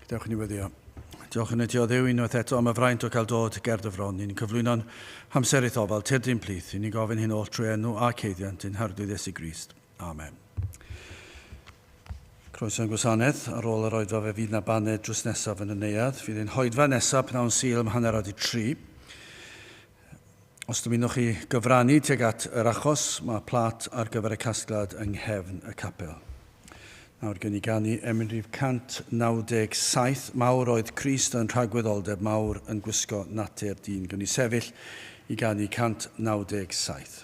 Gadewch i ni weddio. Diolch yn ti o Dduw unwaith eto am y fraint o gael dod ger dy fron. Ni'n cyflwyno'n hamser i'th ofal, tyrd i'n plith. I ni'n gofyn hyn oll trwy enw a ceiddiant ein Harglwydd Iesu Grist. Amen. Croeso i'n gwasanaeth. Ar ôl yr oedfa fe fydd na baned drws nesaf yn y neuadd. Fydd ein hoedfa nesaf pnawn Sul am hanner awr 3. Os dymunwch chi gyfrannu tuag at yr achos, mae plât ar gyfer y casgliad yng nghefn y capel. Nawr gen i ganu emyn rhif 197, Mawr oedd Crist yn rhagwyddoldeb, mawr yn gwisgo natur dyn. Gwn i sefyll i ganu 197.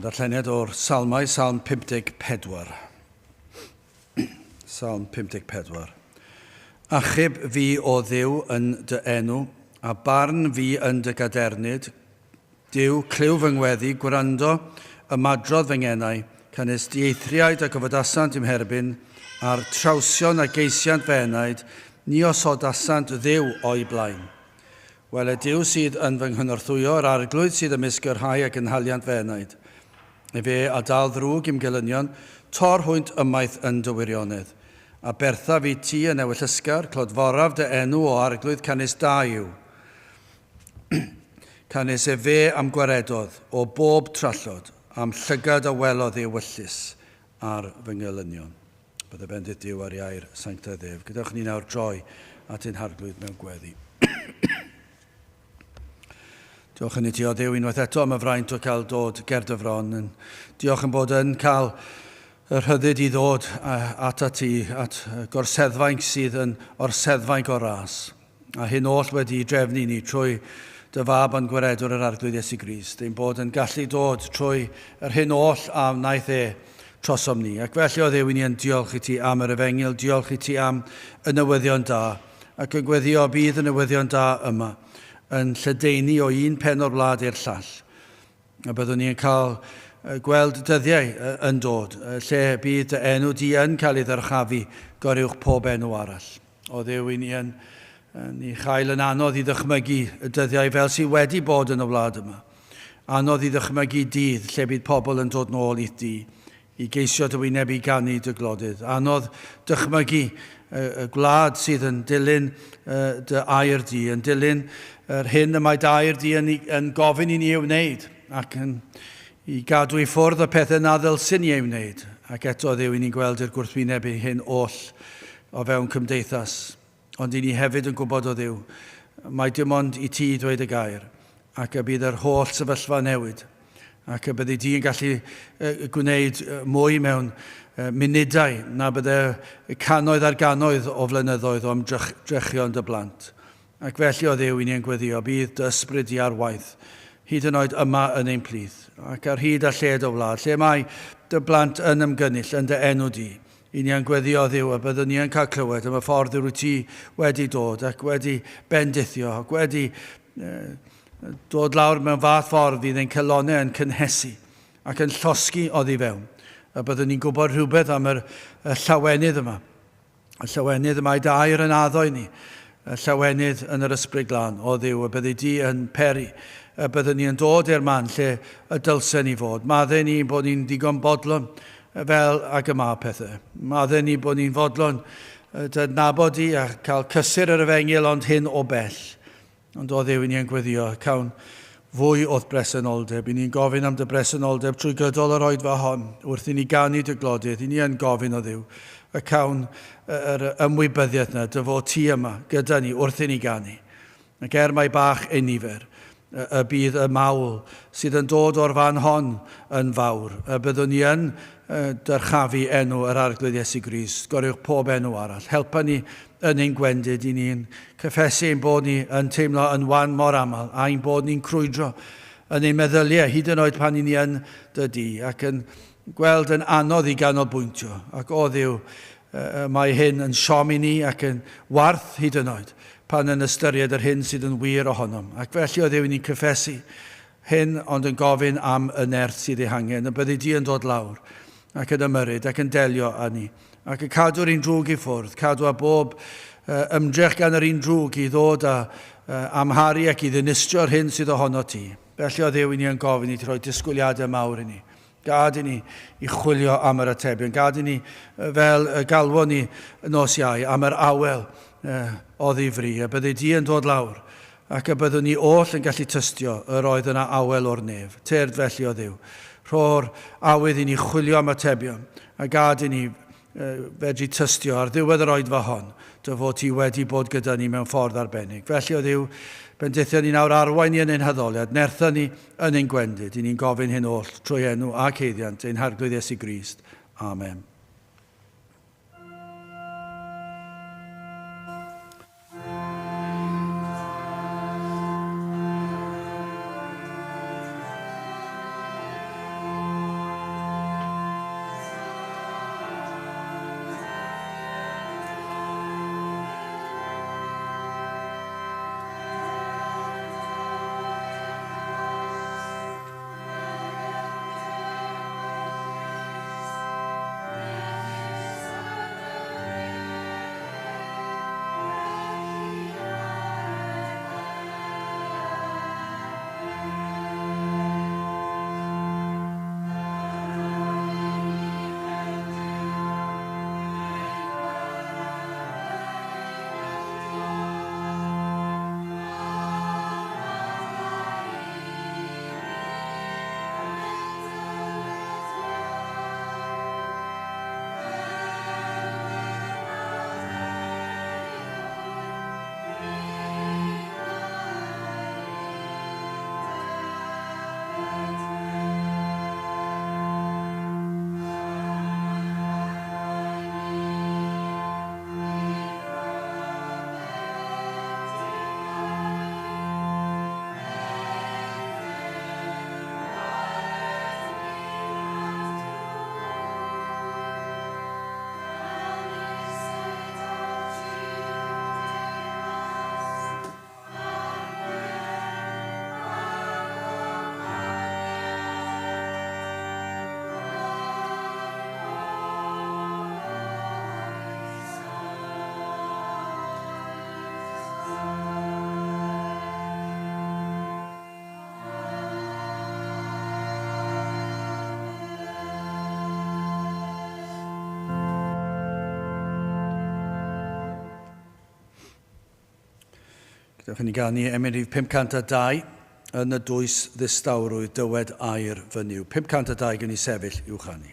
Darlleniad o'r Salmau, Salm 54. Salm 54. Achub fi o Dduw yn dy enw, a barn fi yn dy gadernid. Duw, clyw fy ngweddi, gwrando, ymadrodd fy ngenau, canys dieithriaid a gyfodasant i'm herbyn, a'r trawsion a geisiant fy enaid, ni osodasant Dduw o'i blaen. Wele Duw sydd yn fy nghynorthwyo, yr Arglwydd sydd ymysg y rhai a gynhaliant fy enaid. Efe a dal ddrwg i'm gelynion, tor hwynt ymaith yn dy wirionedd. A bertha fi ti yn ewyllysgar, clodforaf dy enw, o Arglwydd, canys da yw. Canys efe a'm gwaredodd o bob trallod, a'm llygad a welodd ei ewyllys ar fy ngelynion. Bydde bendith Duw ar iau'r sanctaidd ef. Gadewch ni nawr droi at ein Harglwydd mewn gweddi. Diolch yn i ti o Dduw unwaith eto am y fraint o cael dod ger dy fron. Diolch yn bod yn cael y rhyddid i ddod at at ti, at gorseddfainc sydd yn orseddfainc o ras. A hyn oll wedi drefnu ni trwy dy fab a'n gwaredwr yr Arglwydd Iesu Grist, ein bod yn gallu dod trwy yr hyn oll a wnaeth e trosom ni. Ac felly o Dduw, i ni yn diolch i ti am yr efengyl, diolch i ti am y newyddion da, ac yn gweddio bydd y newyddion da yma yn lledaenu o un pen o'r wlad i'r llall. A byddwn ni yn cael gweld dyddiau yn dod lle bydd dy enw di yn cael ei ddyrchafu goruwch pob enw arall. O Dduw, i ni yn ni chael yn anodd i ddychmygu y dyddiau fel sydd wedi bod yn y wlad yma. Anodd i ddychmygu dydd lle bydd pobl yn dod nôl i'th di, i geisio dy wyneb i ganu dy glodydd. Anodd dychmygu y gwlad sydd yn dilyn dy air di, yn dilyn yr hyn y mae dy air di yn gofyn i ni ei wneud, ac yn i gadw i ffwrdd y pethau na ddylsyn ni ei wneud. Ac eto, Dduw, i ni'n gweld i'r gwrthwyneb i hyn oll o fewn cymdeithas. Ond i ni hefyd yn gwybod, o Dduw, mai dim ond i ti ddweud y gair, ac y bydd yr holl sefyllfa newid, ac y byddi di yn gallu gwneud mwy mewn munudau na bydde cannoedd ar gannoedd o flynyddoedd o ymdrechion dy blant. Ac felly, o Dduw, i ni yn gweddio, bydd dy ysbryd di ar waith, hyd yn oed yma yn ein plith, ac ar hyd a lled y wlad, lle mae dy blant yn ymgynnull yn dy enw di. I ni yn gweddio, Dduw, y byddwn ni yn cael clywed am y ffordd yr wyt ti wedi dod ac wedi bendithio ac wedi dod lawr mewn fath ffordd fydd ein calonnau yn cynhesu ac yn llosgi oddi fewn. Y byddwn ni'n gwybod rhywbeth am yr, y llawenydd yma. Y llawenydd y mae dy air yn addo i ni. Y llawenydd yn yr Ysbryd Glân, o Dduw, y byddi di yn peri. Y byddwn ni yn dod i'r man lle y dylsen ni fod. Maddau ni bod ni'n ddigon bodlon fel ag y mae pethau. Maddau ni bod ni'n fodlon dy adnabod di a cael cysur yr efengyl ond hyn o bell. Ond o Dduw, i ni yn gweddio, cawn fwy o'th bresenoldeb. I ni'n gofyn am dy bresenoldeb trwy gydol yr oedfa hon, wrth i ni ganu dy glodydd, i ni yn gofyn o Dduw, y cawn yr ymwybyddiaeth yna, dy fod ti yma gyda ni wrth i ni ganu. Ac er mai bach ein nifer, y bydd y mawl sydd yn dod o'r fan hon yn fawr, y byddwn ni yn dyrchafu enw yr Arglwydd Iesu Grist, goruwch pob enw arall. Helpa ni yn ein gwendid, i ni'n cyffesu ein bod ni yn teimlo yn wan mor aml, a'n bod ni'n crwydro yn ein meddyliau, hyd yn oed pan i ni yn dy di, ac yn gweld yn anodd i ganolbwyntio. Ac o Dduw, mae hyn yn siom i ni ac yn warth hyd yn oed pan yn ystyried yr hyn sydd yn wir ohonom. Ac felly o Dduw, i ni'n cyffesu hyn ond yn gofyn am y nerth sydd ei hangen, y byddi di yn dod lawr ac yn ymyrryd ac yn delio â ni, ac yn cadw'r un drwg i ffwrdd, cadw â bob ymdrech gan yr un drwg i ddod a amharu ac i ddinistrio'r hyn sydd ohono ti. Felly o Dduw, i ni yn gofyn i ti rhoi disgwyliadau mawr i ni. Gad i ni i chwilio am yr atebion. Gad i ni, fel y galwon ni nos Iau, am yr awel oddi fri, y byddi di yn dod lawr, ac y byddwn ni oll yn gallu tystio yr oedd yna awel o'r nef. Tyrd felly, o Dduw. Rho'r awydd i ni chwilio am atebion, a gad i ni fedru tystio ar ddiwedd yr oedfa hon, dy fod ti wedi bod gyda ni mewn ffordd arbennig. Felly, o Dduw, bendithio ni nawr, arwain ni yn ein haddoliad, nertha ni yn ein gwendid. I ni'n gofyn hyn oll trwy enw ac haeddiant ein Harglwydd Iesu Grist. Amen. Gadewch i ni ganu emyn rhif 502 yn y dwys ddistawrwydd dywed air fy Nuw. 502 gen i sefyll i'w chanu.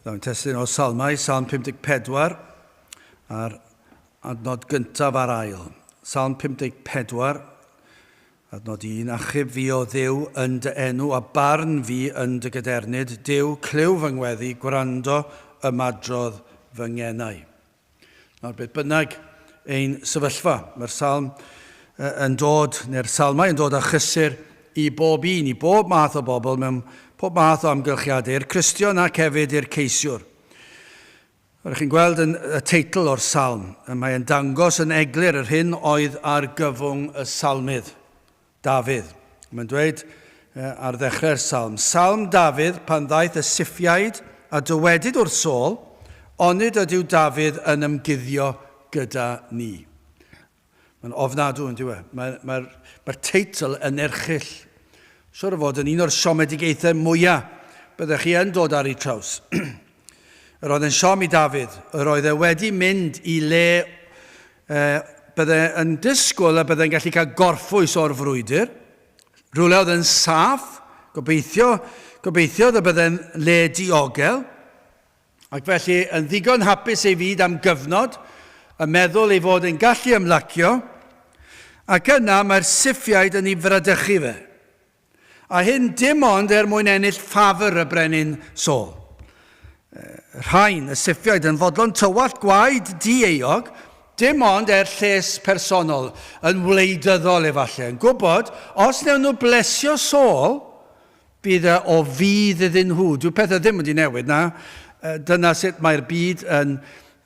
Daw'n testun o Salmau, Salm 54, a'r adnod gyntaf a'r ail. Salm 54, adnod 1, Achub fi o Dduw yn dy enw a barn fi yn dy gadernid. Duw, clyw fy ngweddi, gwrando ymadrodd fy ngenau. Nawr, beth bynnag ein sefyllfa, mae'r salm yn dod, neu'r salmau yn dod â chysur i bob un, i bob math o bobl mewn pob math o amgylchiadau, i'r Cristion ac hefyd i'r ceisiwr. Rydych chi'n gweld yn y teitl o'r salm, mae'n dangos yn eglur yr hyn oedd ar gyfwng y salmydd, Dafydd. Mae'n dweud ar ddechrau'r salm, Salm Dafydd pan ddaeth y Siffiaid a dywedyd wrth Saul, onid ydyw Dafydd yn ymguddio gyda ni? Mae'n ofnadw yn diwe. Mae'r mae, mae teitl yn erchyll. Siwr o fod yn un o'r siomedigaethau mwyaf byddech chi yn dod ar ei traws. Yr oedd yn siom i Dafydd. Yr oedd e wedi mynd i le e, bydde yn disgwyl y bydde'n gallu cael gorffwys o'r frwydr. Rhywle oedd yn saff, gobeithio, gobeithiodd y bydde'n le diogel. Ac felly yn ddigon hapus ei fyd am gyfnod, yn meddwl ei fod yn gallu ymlacio, ac yna mae'r Siffiaid yn ei fradychu fe. A hyn dim ond er mwyn ennill ffafr y brenin Saul. Rhain, y Siffiaid, yn fodlon tywallt gwaed di-euog, dim ond er lles personol, yn wleidyddol efallai, yn gwybod, os wnewn nhw blesio Saul, bydd e o fudd iddyn nhw. Dyw pethau ddim wedi newid, na. Dyna sut mae'r byd yn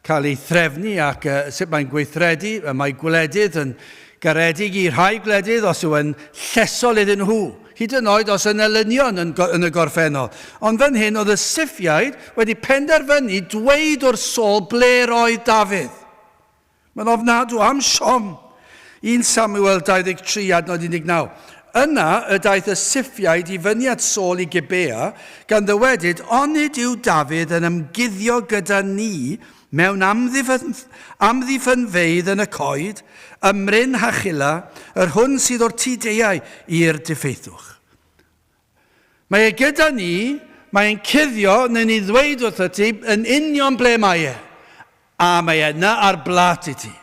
cael ei threfnu ac sut mae'n gweithredu. Mae gwledydd yn garedig i rhai gwledydd os yw e'n llesol iddyn nhw, hyd yn oed os yn elynion yn, yn y gorffennol. Ond fan hyn oedd y Siffiaid wedi penderfynu dweud wrth Saul ble roedd Dafydd. Mae'n ofnadw am siom 1 Samuel 23 adnod 19. Yna y daeth y Siffiaid i fyny at Saul i Gibea, gan ddywedyd, Onid yw Dafydd yn ymguddio gyda ni mewn amddiffynfeydd yn y coed, ym mryn Hachila, yr hwn sydd o'r tu deuau i'r diffeithwch? Mae e gyda ni, mae e'n cuddio, neu'n ni ddweud wrtho ti yn union ble mae e. A mae e yna ar blat i ti.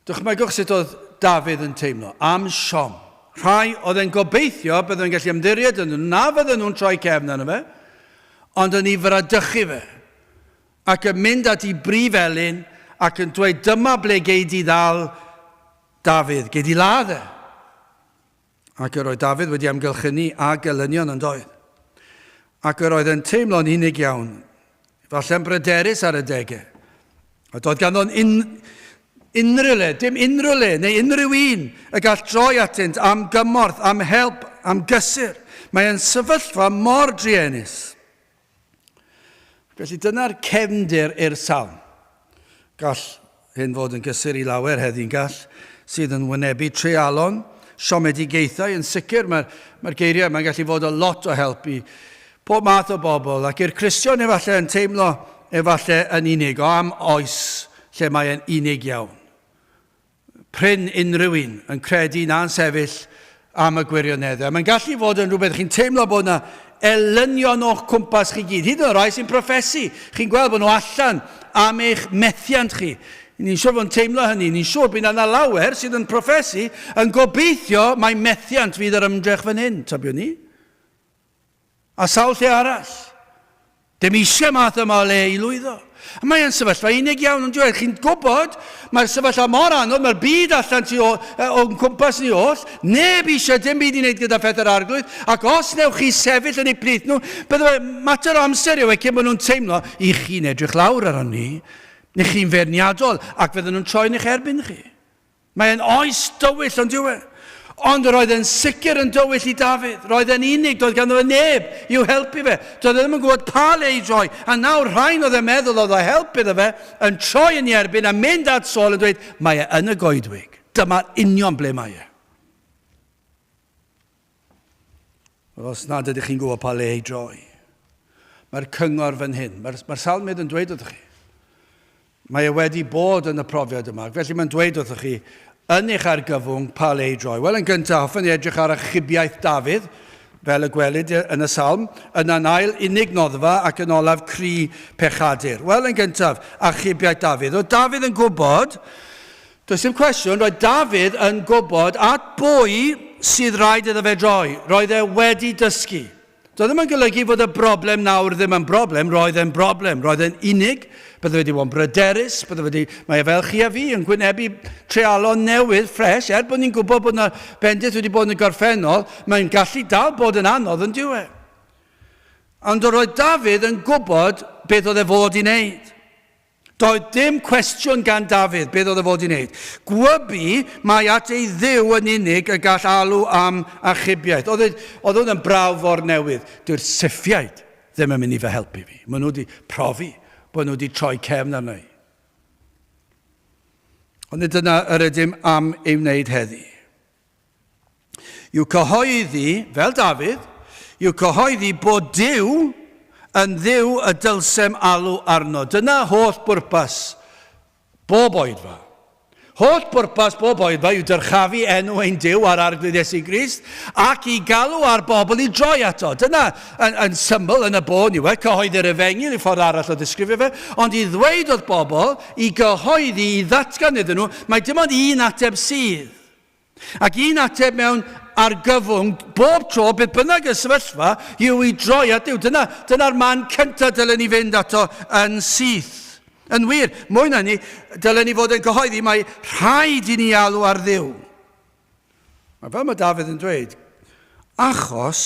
Dychmygwch sut oedd Dafydd yn teimlo am siom. Rhai oedd e'n gobeithio bydden nhw'n gallu ymddiried yn nhw, na fydden nhw'n troi cefn arno fe, ond yn ei fradychu fe, ac yn mynd at ei brif elyn ac yn dweud dyma ble gei di ddal Dafydd, gei di ladd e. Ac yr oedd Dafydd wedi amgylchynu â gelynion yn doedd. Ac yr oedd e'n teimlo'n unig iawn, falle'n bryderus ar y degau. A doedd ganddo'n un, unrhyw le, dim unrhyw le, neu unrhyw un y gall droi atynt am gymorth, am help, am gysur. Mae'n sefyllfa mor druenus. Felly dyna'r cefndir i'r salm. Gall hyn fod yn gysur i lawer heddi'n gall, sydd yn wynebu treialon, siomedigaethau, yn sicr mae'r mae geiriau yma'n gallu fod o lot o help i pob math o bobl, ac i'r Cristion efallai yn teimlo efallai yn unig, o am oes lle mae'n unig iawn. Prin unrhyw un yn credu na'n sefyll am y gwirioneddau. Mae'n gallu fod yn rhywbeth chi'n teimlo bod yna elynion o'ch cwmpas chi gyd, hyd yn oed rhai sy'n proffesu. Chi'n gweld bod nhw allan am eich methiant chi. Ni'n siŵr fod yn teimlo hynny. Ni'n siŵr bydd yna lawer sydd yn proffesu yn gobeithio mai methiant fydd yr ymdrech fan hyn, tybiwn ni. A sawl lle arall. Dim eisiau math yma o le i lwyddo. A mae e'n sefyllfa unig iawn, ond dweud, chi'n gwybod, mae'r sefyllfa mor anodd, mae'r byd allan tu o'n cwmpas ni oll, neb eisiau dim byd i wneud gyda phethau'r arglwydd, ac os newch chi sefyll yn eu plith nhw, bydde fe mater o amser yw e cyn bod nhw'n teimlo i chi'n edrych lawr arnon ni, neu chi'n feirniadol, ac fydden nhw'n troi'n eich erbyn chi. Mae e'n oes dywyll, ond yw e? Ond yr oedd e'n sicr yn dywyll i Dafydd. Roedd e'n unig, doedd ganddo fe neb i'w helpu fe. Doedd e ddim yn gwybod pa le i droi. A nawr rhain oedd e'n meddwl oedd o help iddo fe, yn troi yn ei erbyn a mynd at Saul yn dweud, mae e yn y goedwig. Dyma'r union ble mae e. Os nad ydych chi'n gwybod pa le i droi, mae'r cyngor fan hyn. Mae'r mae salmydd yn dweud wrthych chi. Mae e wedi bod yn y profiad yma, ac felly mae'n dweud wrthych chi, yn eich argyfwng, pa le i droi. Wel, yn gyntaf, hoffwn i edrych ar achubiaeth Dafydd, fel y gwelid yn y salm, yna'n ail unig noddfa ac yn olaf cri pechadur. Wel, yn gyntaf, achubiaeth Dafydd. Oedd Dafydd yn gwybod Does dim cwestiwn, roedd Dafydd yn gwybod at bwy sydd rhaid iddo fe droi. Roedd e wedi dysgu. Doedd ddim yn golygu fod y broblem nawr ddim yn broblem, roedd e'n broblem. Roedd e'n unig, bydde wedi bod yn bryderus, bydde wedi... Mae e fel chi a fi yn gwynebu treialon newydd, ffres, er bod ni'n gwybod bod yna bendith wedi bod yn y gorffennol, mae'n gallu dal bod yn anodd yn diwe. Ond roedd Dafydd yn gwybod beth oedd e fod i wneud. Doedd dim cwestiwn gan Dafydd beth oedd e fod i wneud. Gwybu mai at ei Dduw yn unig y gall alw am achubiaeth. Oedd, e, oedd hwn yn brawf o'r newydd. Dyw'r Siffiaid ddim yn mynd i fy helpu fi. Maen nhw wedi profi bod nhw wedi troi cefn arna i. Ond nid dyna yr ydym am ei wneud heddi. I'w cyhoeddi, fel Dafydd, i'w cyhoeddi bod Duw yn Dduw y dylsem alw arno. Dyna holl bwrpas bob oedfa. Holl bwrpas bob oedfa yw dyrchafu enw ein Duw a'r Arglwydd Iesu Grist ac i galw ar bobl i droi ato. Dyna yn, yn syml yn y bôn yw e, cyhoeddi'r efengyl yw ffordd arall o ddisgrifio fe, ond i ddweud wrth bobl, i gyhoeddi, i ddatgan iddyn nhw, mae dim ond un ateb sydd. Ac un ateb mewn argyfwng bob tro, beth bynnag y sefyllfa, yw i droi at Dduw. Dyna, dyna'r man cyntaf dylen ni fynd ato yn syth. Yn wir, mwy na ni, dylen ni fod yn cyhoeddi mae rhaid i ni alw ar Dduw. Mae fel mae Dafydd yn dweud, achos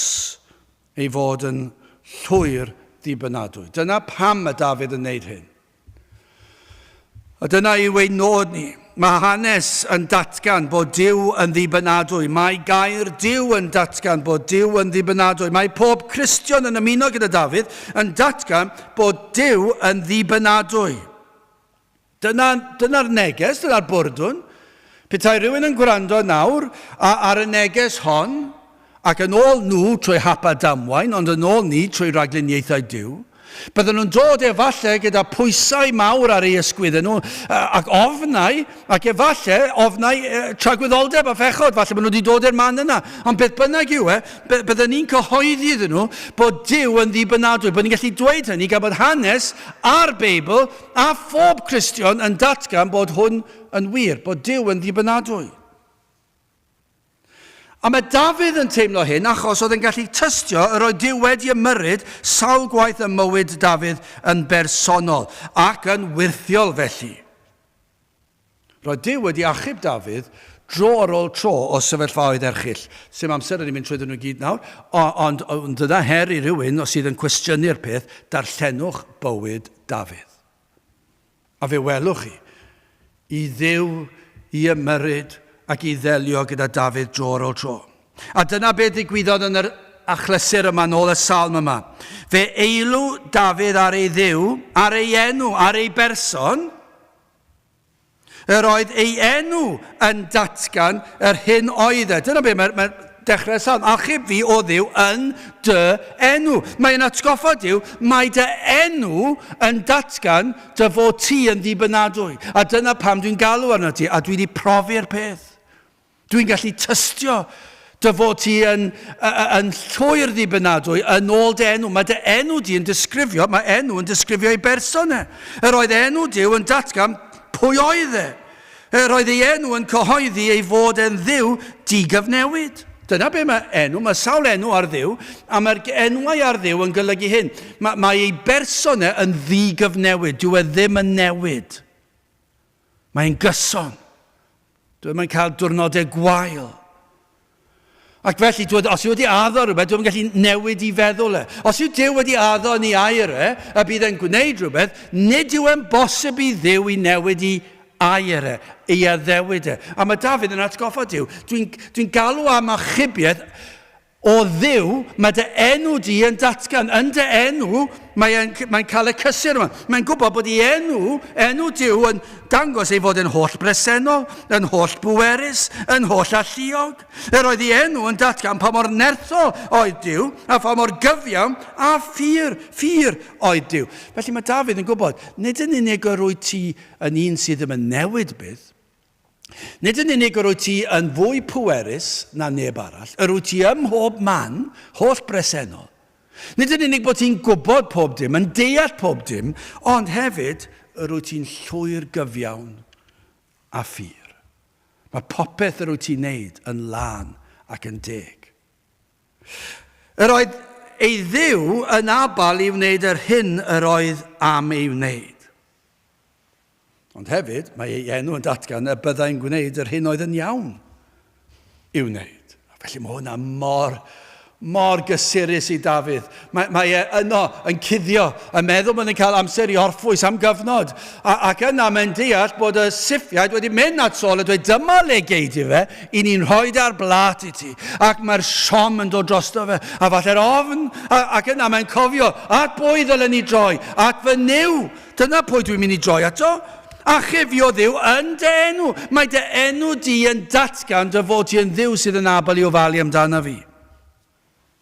ei fod yn llwyr ddibynadwy. Dyna pam mae Dafydd yn wneud hyn. A dyna yw ein nod ni. Mae hanes yn datgan bod Duw yn ddibynadwy. Mae gair Duw yn datgan bod Duw yn ddibynadwy. Mae pob Cristion yn ymuno gyda Dafydd yn datgan bod Duw yn ddibynadwy. Dyna'r dyna neges, dyna'r bwrdwn. Petai rhywun yn gwrando nawr ar y neges hon, ac yn ôl nhw trwy hap a damwain, ond yn ôl ni trwy ragluniaethau Duw, bydden nhw'n dod efallai gyda pwysau mawr ar eu ysgwyddau nhw, ac ofnau, ac efallai ofnau tragwyddoldeb a phechod, falle bod nhw wedi dod i'r man yna. Ond beth bynnag yw e, bydden ni'n cyhoeddi iddyn nhw bod Duw yn ddibynadwy, bod ni'n gallu dweud hynny gan bod hanes a'r Beibl a phob Cristion yn datgan bod hwn yn wir, bod Duw yn ddibynadwy. A mae Dafydd yn teimlo hyn achos oedd yn gallu tystio yr oedd Duw wedi ymyrryd sawl gwaith ym mywyd Dafydd yn bersonol ac yn wyrthiol felly. Roedd Duw wedi achub Dafydd dro ar ôl tro o sefyllfaoedd erchyll. Sim amser i ni mynd trwyddyn nhw gyd nawr, ond, ond dyna her i rywun os sydd yn cwestiynu'r peth, darllenwch bywyd Dafydd. A fe welwch chi, i Dduw i ymyrryd ac i ddelio gyda Dafydd dro ar ôl tro. A dyna beth ddigwyddodd yn yr achlysur yma, nôl y salm yma. Fe eilw Dafydd ar ei Dduw, ar ei enw, ar ei berson. Yr oedd ei enw yn datgan yr hyn oedd e. Dyna beth mae'r mae dechrau salm. Achub fi o Dduw yn dy enw. Mae'n atgoffa Duw, mae dy enw yn datgan dy fod ti yn ddibynadwy. A dyna pam dwi'n galw arno ti, a dwi wedi profi'r peth. Dwi'n gallu tystio dy fod ti yn, yn llwyr ddibynadwy yn ôl dy enw. Mae dy enw di yn disgrifio, mae enw yn disgrifio ei berson e. Yr oedd enw Duw yn datgan pwy oedd e. Yr oedd ei enw yn cyhoeddi ei fod e'n Dduw digyfnewid. Dyna be mae enw, mae sawl enw ar Dduw, a mae'r enwau ar Dduw yn golygu hyn. Mae, mae ei berson e yn ddigyfnewid, dyw e ddim yn newid. Mae'n gyson. Dwi ddim yn cael diwrnodau gwael. Ac felly, dwi, os yw wedi addo rhywbeth, dwi'n gallu newid i feddwl e. Os yw Duw wedi addo yn ei air e, y bydd e'n gwneud rhywbeth, nid yw e'n bosib i Dduw i newid i air e, ei addewid e. A mae Dafydd yn atgoffa Duw, dwi'n dwi galw am achubiaeth O Dduw, mae dy enw di yn datgan. Yn dy enw, mae'n mae cael y cysur yma. Mae'n gwybod bod ei enw, enw Duw, yn dangos ei fod yn holl bresennol, yn holl bwerus, yn holl alluog. Yr oedd ei enw yn datgan pa mor nerthol oedd Duw, a pha mor gyfiawn a ffyr, ffyr oedd Duw. Felly mae Dafydd yn gwybod, nid yn unig yr wyt ti yn un sydd ddim yn newid byth, Nid yn unig yr wyt ti yn fwy pwerus na neb arall, yr wyt ti ym mhob man, holl bresennol. Nid yn unig bod ti'n gwybod pob dim, yn deall pob dim, ond hefyd yr wyt ti'n llwyr gyfiawn a ffyr. Mae popeth yr wyt ti'n neud yn lân ac yn deg. Yr oedd ei Dduw yn abal i wneud yr hyn yr oedd am ei wneud. Ond hefyd, mae ei enw yn datgan y byddai'n gwneud yr hyn oedd yn iawn i'w wneud. Felly mae hwnna mor, mor gysurus i Dafydd. Mae, mae e yno yn cuddio, yn meddwl bod yn cael amser i orffwys am gyfnod. A, ac yna mae'n deall bod y Siffiaid wedi mynd at Saul a dweud, dyma le gei di fe, i ni'n rhoi ar blat i ti. Ac mae'r siom yn dod drosto fe, a falle'r ofn, a, ac yna mae'n cofio, at bwy ddylen ni droi, at fy Nuw. Dyna pwy dwi'n mynd i droi ato. Achub fi o Dduw yn dy enw. Mae dy enw di yn datgan dy fod ti yn Dduw sydd yn abl i ofalu amdana fi.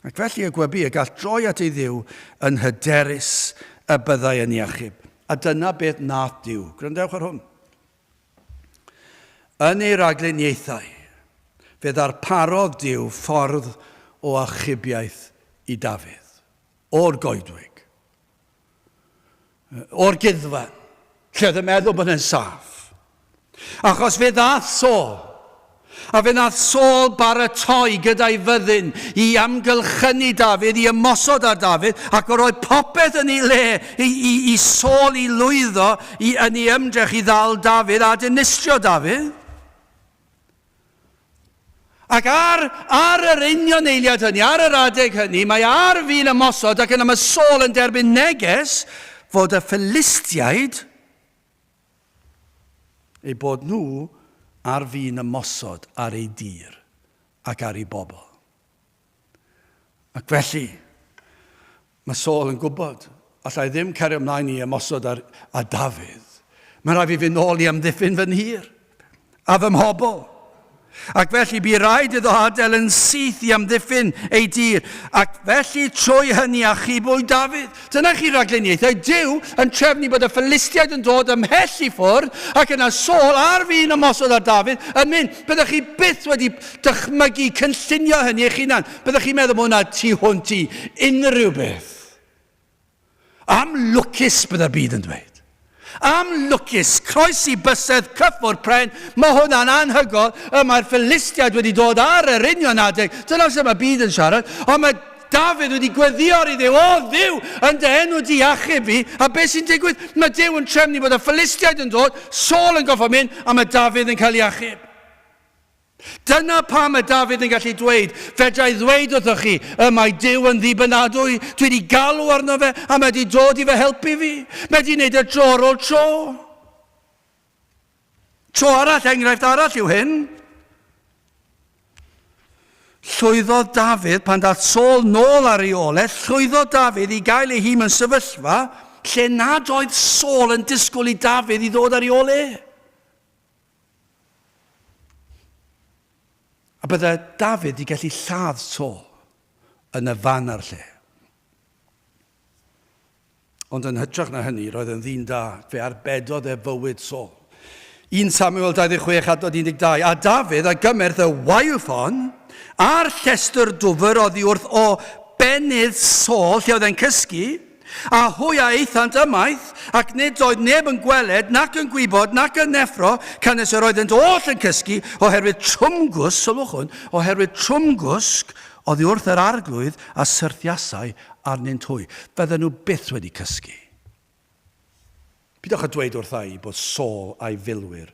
Ac felly y gwybu y gall droi at ei Dduw yn hyderus y byddai yn ei achub. A dyna beth nath Duw. Gwrandewch ar hwn. Yn ei ragluniaethau, fe ddarparodd Duw ffordd o achubiaeth i Dafydd, o'r goedwig. O'r gyddfan, lle oedd yn meddwl bod e'n saff. Achos fe ddath Saul, a fe nath Saul baratoi gyda'i fyddin i amgylchynu Dafydd, i ymosod ar Dafydd, ac yr oedd popeth yn ei le i, i, i Saul i lwyddo i, yn ei ymdrech i ddal Dafydd a dinistrio Dafydd. Ac ar, ar yr union eiliad hynny, ar yr adeg hynny, mae ar fin ymosod ac yna mae Saul yn derbyn neges fod y Philistiaid eu bod nhw ar fin ymosod ar ei dir ac ar ei bobl. Ac felly, mae Saul yn gwybod, allai ddim cario ymlaen i ymosod ar, ar Dafydd. Mae rhaid fi fynd nôl i amddiffyn fy nhir. a fy mhobl. Ac felly bu raid iddo adael yn syth i amddiffyn ei dir, ac felly trwy hynny achubwyd Dafydd. Dyna chi ragluniaethau Duw yn trefnu bod y Philistiaid yn dod ymhell i ffwrdd, ac yna Saul ar fin ymosod ar Dafydd yn mynd. Byddech chi byth wedi dychmygu cynllunio hynny eich hunan. Byddech chi'n meddwl bod hwnna tu hwnt i unrhyw beth. Am lwcus, bydde'r byd yn dweud. Am lwcus, croesi bysedd, cyffwrdd pren, mae hwnna'n anhygoel, y mae'r Philistiaid wedi dod ar yr union adeg, dyna sut mae byd yn siarad, ond mae Dafydd wedi gweddio ar i Dduw, o Dduw, yn dy enw di achub fi, a beth sy'n digwydd? Mae Duw yn trefnu bod y Philistiaid yn dod, Saul yn goffo mynd, a mae Dafydd yn cael ei achub. Dyna pam mae Dafydd yn gallu dweud, fedra i ddweud wrthoch chi, y mae Duw yn ddibynadwy, dwi wedi galw arno fe, a mae wedi dod i fy helpu fi. Mae wedi gwneud y tro ar ôl tro. Tro arall, enghraifft arall yw hyn. Llwyddodd Dafydd, pan ddaeth Saul nôl ar ei ôl e, llwyddodd Dafydd i gael ei hun mewn sefyllfa lle nad oedd Saul yn disgwyl i Dafydd i ddod ar ei ôl e. A bydde Dafydd wedi gallu lladd Saul yn y fan a'r lle. Ond yn hytrach na hynny, roedd yn ddyn da, fe arbedodd e fywyd Saul. 1 Samuel 26 adnod 12, A Dafydd a gymerth y waywffon a'r llestr dwfr oddi wrth o bennydd Saul lle oedd e'n cysgu, A hwy a aethant ymaith, ac nid oedd neb yn gweled, nac yn gwybod, nac yn neffro, canys yr oeddent oll yn cysgu, oherwydd trwmgwsg, sylwch hwn, oherwydd trwmgwsg oddi wrth yr Arglwydd a syrthiasai arnynt hwy. Fydden nhw byth wedi cysgu. Pidwch â dweud wrtha i bod Saul a'i filwyr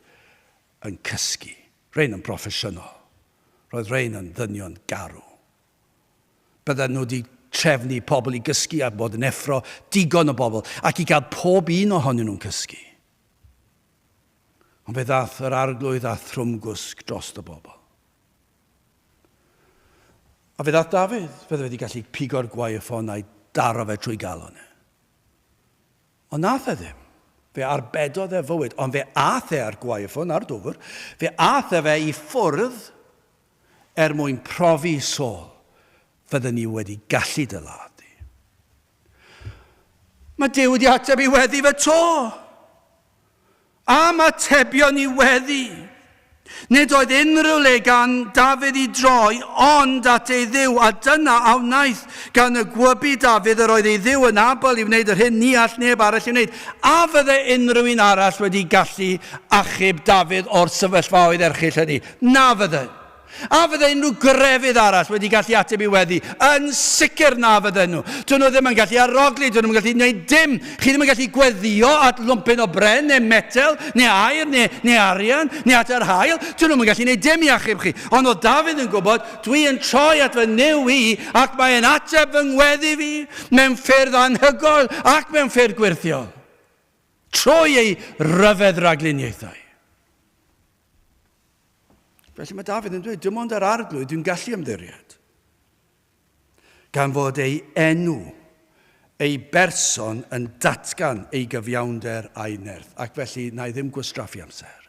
yn cysgu. Rhein yn broffesiynol. Roedd rhein yn ddynion garw. Bydden nhw wedi trefnu pobl i gysgu a bod yn effro digon o bobl ac i gael pob un ohonyn nhw'n cysgu. Ond fe ddath yr arglwydd a thrwmgwsg dros y bobl. A fe ddath Dafydd, fe wedi gallu pigo'r gwaywffon a'i daro fe trwy galon e. Ond nath e ddim. Fe arbedodd e fywyd, ond fe ath e ar gwaywffon, ar dwfr, fe ath e fe i ffwrdd Er mwyn profi Saul, fydden ni wedi gallu dy ladd di. Mae Duw wedi ateb i weddi fe to. Am atebion i weddi. Nid oedd unrhyw le gan Dafydd i droi ond at ei Dduw, a dyna a wnaeth gan y gwybu Dafydd yr oedd ei Dduw yn abl i wneud yr hyn ni all neb arall ei wneud. A fydde unrhyw un arall wedi gallu achub Dafydd o'r sefyllfaoedd erchyll hynny? Na fydden. A fydde unrhyw grefydd arall wedi gallu ateb i weddi? Yn sicr na fydden nhw. Dyn nhw ddim yn gallu arogli, dyn nhw'n gallu gwneud dim. Chi ddim yn gallu gweddio at lwmpyn o bren neu metel neu aur neu, neu arian neu at yr haul. Dyn nhw'n gallu gwneud dim i achub chi. Ond oedd Dafydd yn gwybod, dwi yn troi at fy Nuw i ac mae'n ateb fy ngweddi fi mewn ffyrdd anhygoel ac mewn ffyrdd gwyrthiol. Trwy ei ryfedd ragluniaethau. Felly mae Dafydd yn dweud, dim ond yr arglwydd dwi'n gallu ymddiried. Gan fod ei enw, ei berson yn datgan ei gyfiawnder a'i nerth, ac felly na i ddim gwastraffu amser.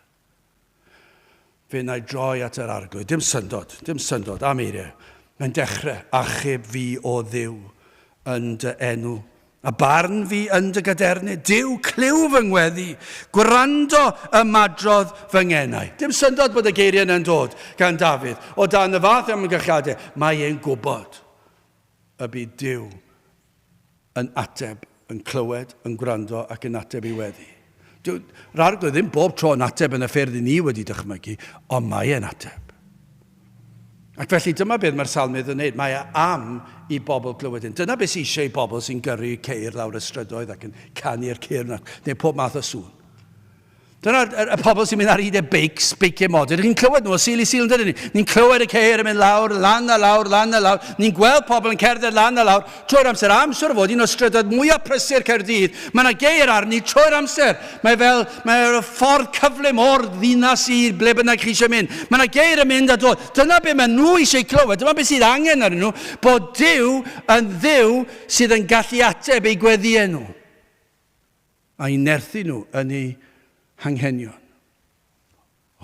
Fe na i droi at yr arglwydd. Dim syndod, dim syndod, am eiriau. Mae'n dechrau, achub fi o Dduw yn dy enw. A barn fi yn dy gadernid. Duw, clyw fy ngweddi. Gwrando ymadrodd fy ngenau. Dim syndod bod y geiriau yna'n dod gan Dafydd. O dan y fath amgylchiadau, mae e'n gwybod y bydd Duw yn ateb, yn clywed, yn gwrando ac yn ateb ei weddi. Dyw'r Arglwydd ddim bob tro yn ateb yn y ffyrdd i ni wedi dychmygu, ond mae e'n ateb. Ac felly dyma beth mae'r salmydd yn wneud. Mae e am i bobl glywed hyn. Dyna beth sydd eisiau i bobl sy'n gyrru ceir lawr y strydoedd ac yn canu'r ceir neu pob math o sŵn. Dyna'r y, y pobl sy'n mynd ar hyd y beics, beiciau modur. Ni'n clywed nhw o Sul i Sul, yn dydyn ni? Ni'n clywed y ceir yn mynd lawr, lan a lawr, lan a lawr. Ni'n gweld pobl yn cerdded lan a lawr trwy'r amser. Am siwr o fod, un o strydoedd mwyaf prysur Caerdydd, mae yna geir arni trwy'r amser. Mae fel, mae'r ffordd cyflym o'r ddinas i ble bynnag chi eisiau mynd. Mae yna geir yn mynd a dod. Dyna be maen nhw eisiau clywed, dyma beth sydd angen arnyn nhw, bod Duw yn Dduw sydd yn gallu ateb eu gweddïau nhw. A'i nerthu nhw yn eu hanghenion.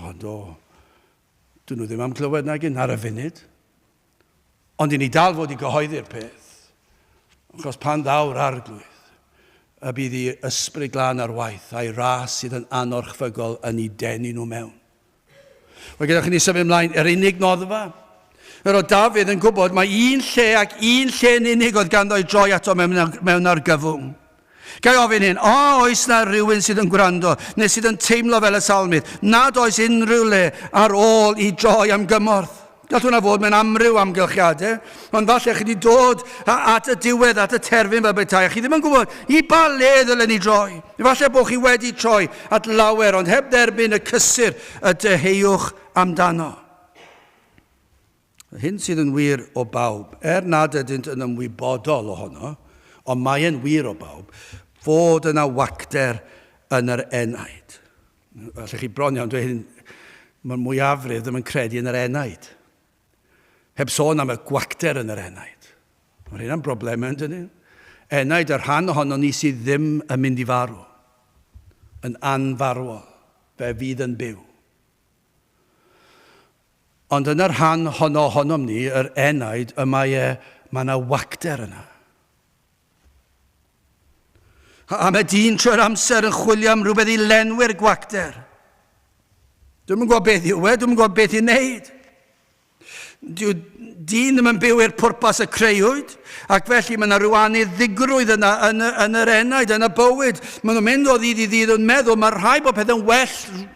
Ond o, dyn nhw ddim am glywed nag un ar y funud. Ond i ni dal fod i gyhoeddi'r peth. Achos pan ddaw'r arglwydd, y bydd i ysbryd glân ar waith a'i ras sydd yn anorchfygol yn ei denu nhw mewn. Wel, gyda chi ni symud ymlaen, yr unig noddfa. Yr oedd Dafydd yn gwybod mae un lle ac un lle yn unig oedd ganddo i droi ato mewn, mewn argyfwng. Ga i ofyn hyn, a oes na rhywun sydd yn gwrando neu sydd yn teimlo fel y salmydd nad oes unrhyw le ar ôl i droi am gymorth? Gall hwnna fod mewn amryw amgylchiadau, ond falle chi wedi dod at y diwedd, at y terfyn fel petai, a chi ddim yn gwybod i ba le ddylen ni droi. Efallai bod chi wedi troi at lawer, ond heb dderbyn y cysur y dyheuwch amdano. Yr hyn sydd yn wir o bawb, er nad ydynt yn ymwybodol ohono, ond mae e'n wir o bawb, fod yna wacter yn yr enaid. Allech chi bron iawn dweud hyn, mae'r mwyafrif ddim yn credu yn yr enaid. Heb sôn am y gwacter yn yr enaid. Mae hynna'n broblem yn dyn ni. Enaid y rhan ohono ni sydd ddim yn mynd i farw. Yn anfarwol. Fe fydd yn byw. Ond yn y rhan honno ohonom ni, yr enaid, y mae e, mae yna wacter yna. A mae dyn trwy'r amser yn chwilio am rhywbeth i lenwi'r gwacter. Dwi'm yn gwybod beth yw e, dwi'm yn gwybod beth i wneud. Dyw dyn ddim yn byw i'r pwrpas y creuwyd, ac felly mae yna rhyw aniddigrwydd yna yn, yn yr enaid, yn y bywyd. Maen nhw'n mynd o ddydd i ddydd yn meddwl, mae rhai bod pethau'n well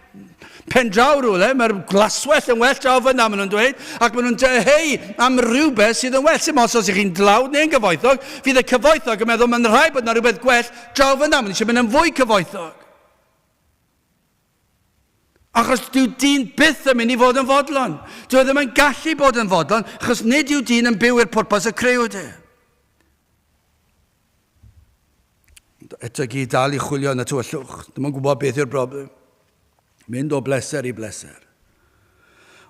pen draw rhywle, mae'r glaswellt yn well draw fyna, maen nhw'n dweud, ac maen nhw'n dyheu am rhywbeth sydd yn well. Sim ots os ych chi'n dlawd neu'n gyfoethog, fydd y cyfoethog yn meddwl mae'n rhaid bod yna rhywbeth gwell draw fyna, maen nhw eisiau mynd yn fwy cyfoethog. Achos dyw dyn byth yn mynd i fod yn fodlon. Dyw e ddim yn gallu bod yn fodlon, achos nid yw dyn yn byw i'r pwrpas y creuwyd e. Eto gyd dal i chwilio yn y tywyllwch. Ddim yn gwybod beth yw'r broblem. Mynd o bleser i bleser.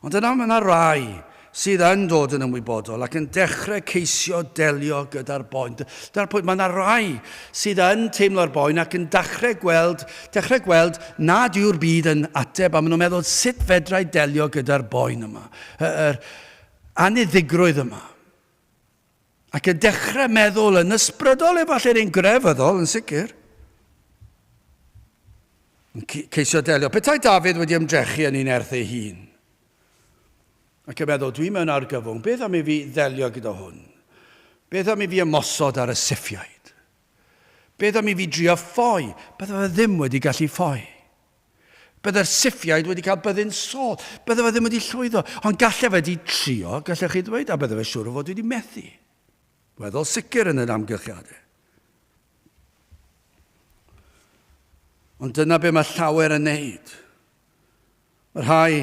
Ond yna mae yna rai sydd yn dod yn ymwybodol ac yn dechrau ceisio delio gyda'r boen. Dyna'r pwynt, mae yna rai sydd yn teimlo'r boen ac yn dechrau gweld, dechrau gweld nad yw'r byd yn ateb a maen nhw'n meddwl sut fedra i delio gyda'r boen yma, yr aniddigrwydd yma. Ac yn dechrau meddwl yn ysbrydol efallai neu'n grefyddol yn sicr. Yn ceisio delio. Petai Dafydd wedi ymdrechu yn ei nerth ei hun, ac yn meddwl, dwi mewn argyfwng, beth am i fi ddelio gyda hwn? Beth am i fi ymosod ar y Siffiaid? Beth am i fi drio ffoi? Bydde fe ddim wedi gallu ffoi. Bydde'r Siffiaid wedi cael byddin Saul. Bydde fe ddim wedi llwyddo. Ond gallai fe wedi trio, gallech chi ddweud, a bydde fe siŵr o fod wedi methu. Weddol sicr yn yr amgylchiadau. Ond dyna be mae llawer yn neud. Mae rhai,